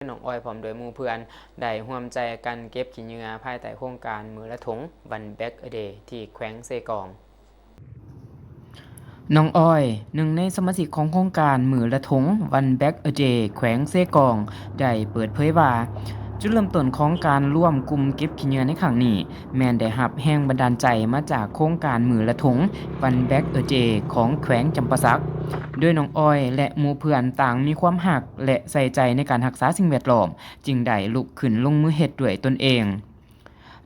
ນ້ອງອອຍພ້ອມດ້ວຍໝູ່ເພື່ອນ ໄດ້ຮ່ວມໃຈກັນເກັບຂີ້ເຫຍື້ອພາຍໃຕ້ໂຄງການມື້ລະຖົງ One Bag a Day ທີ່ແຂວງເຊກອງ. ນ້ອງອອຍ, ໜຶ່ງໃນສະມາຊິກຂອງໂຄງການມື້ລະຖົງ One Bag a Day ແຂວງເຊກອງ ໄດ້ເປີດເຜີຍວ່າ ຈຸດເລີ່ມຕົ້ນຂອງການລວມກຸ່ມເກັບຂີ້ເຫຍື້ອໃນຄັ້ງນີ້ ແມ່ນໄດ້ຮັບແຮງບັນດານໃຈມາຈາກໂຄງການມື້ລະຖົງ One Bag a Day ຂອງແຂວງຈຳປາສັກ, ໂດຍນ້ອງອອຍ ແລະ ໝູ່ເພື່ອນຕ່າງມີຄວາມຮັກ ແລະ ໃສ່ໃຈໃນການຮັກສາສິ່ງແວດລ້ອມ, ຈຶ່ງໄດ້ລຸກຂຶ້ນລົງມືເຮັດດ້ວຍຕົນເອງ.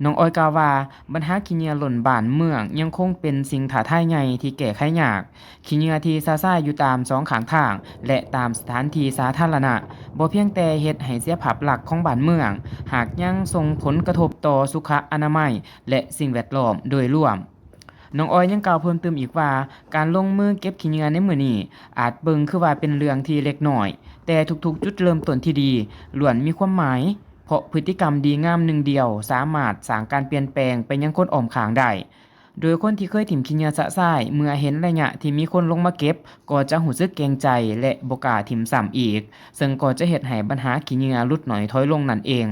ນ້ອງອອຍກ່າວວ່າ ບັນຫາຂີ້ເຫຍື້ອຫຼົ່ນບ້ານເມືອງຍັງຄົງເປັນສິ່ງທ້າທາຍໃຫຍ່ທີ່ແກ້ໄຂຍາກ. ຂີ້ເຫຍື້ອທີ່ຊະຊາຍຢູ່ຕາມສອງຂ້າງທາງ ແລະ ຕາມສະຖານທີ່ສາທາລະນະ ບໍ່ພຽງແຕ່ເຮັດໃຫ້ເສຍພາບລັກຂອງບ້ານເມືອງ, ຫາກຍັງສົ່ງຜົນກະທົບຕໍ່ສຸຂະອະນາໄມ ແລະ ສິ່ງແວດລ້ອມໂດຍລວມ. ນ້ອງອອຍຍັງກ່າວເພີ່ມຕື່ມອີກວ່າ ການລົງມືເກັບຂີ້ເຫຍື້ອໃນມື້ນີ້ ອາດເບິ່ງຄືວ່າເປັນເລື່ອງທີ່ເລັກນ້ອຍ, ແຕ່ທຸກໆຈຸດເລີ່ມຕົ້ນທີ່ດີ ລ້ວນມີຄວາມໝາຍ, ເພາະພຶດຕິກຳດີງາມໜຶ່ງດຽວ ສາມາດສ້າງການປ່ຽນແປງໄປຍັງຄົນອ້ອມຂ້າງໄດ້. ໂດຍຄົນທີ່ເຄີຍຖິ້ມຂີ້ເຫຍື້ອຊະຊາຍ ເມື່ອເຫັນໄລຍະທີ່ມີຄົນລົງມາເກັບ ກໍຈະຮູ້ສຶກເກງໃຈ ແລະ ບໍ່ກ້າຖິ້ມຊ້ຳອີກ, ເຊິ່ງກໍຈະເຮັດໃຫ້ບັນຫາຂີ້ເຫຍື້ອຫຼຸດໜ້ອຍຖອຍລົງນັ້ນເອງ.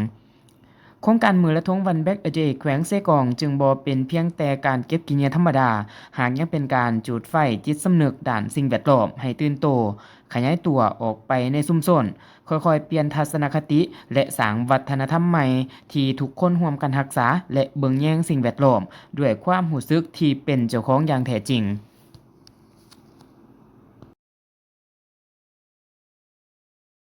ໂຄງການມື້ລະທົງ One Bag a Day ແຂວງເຊກອງ ຈຶ່ງບໍ່ເປັນພຽງແຕ່ການເກັບຂີ້ເຫຍື້ອທຳມະດາ, ຫາກຍັງເປັນການຈູດໄຟຈິດສຳນຶກດ້ານສິ່ງແວດລ້ອມໃຫ້ຕື່ນໂຕ, ຂະຫຍາຍຕົວອອກໄປໃນຊຸມຊົນ, ຄ່ອຍໆປ່ຽນທັດສະນະຄະຕິ ແລະ ສ້າງວັດທະນະທຳໃໝ່ທີ່ທຸກຄົນຮ່ວມກັນຮັກສາ ແລະ ເບິ່ງແຍງສິ່ງແວດລ້ອມດ້ວຍຄວາມຮູ້ສຶກທີ່ເປັນເຈົ້າຂອງຢ່າງແທ້ຈິງ.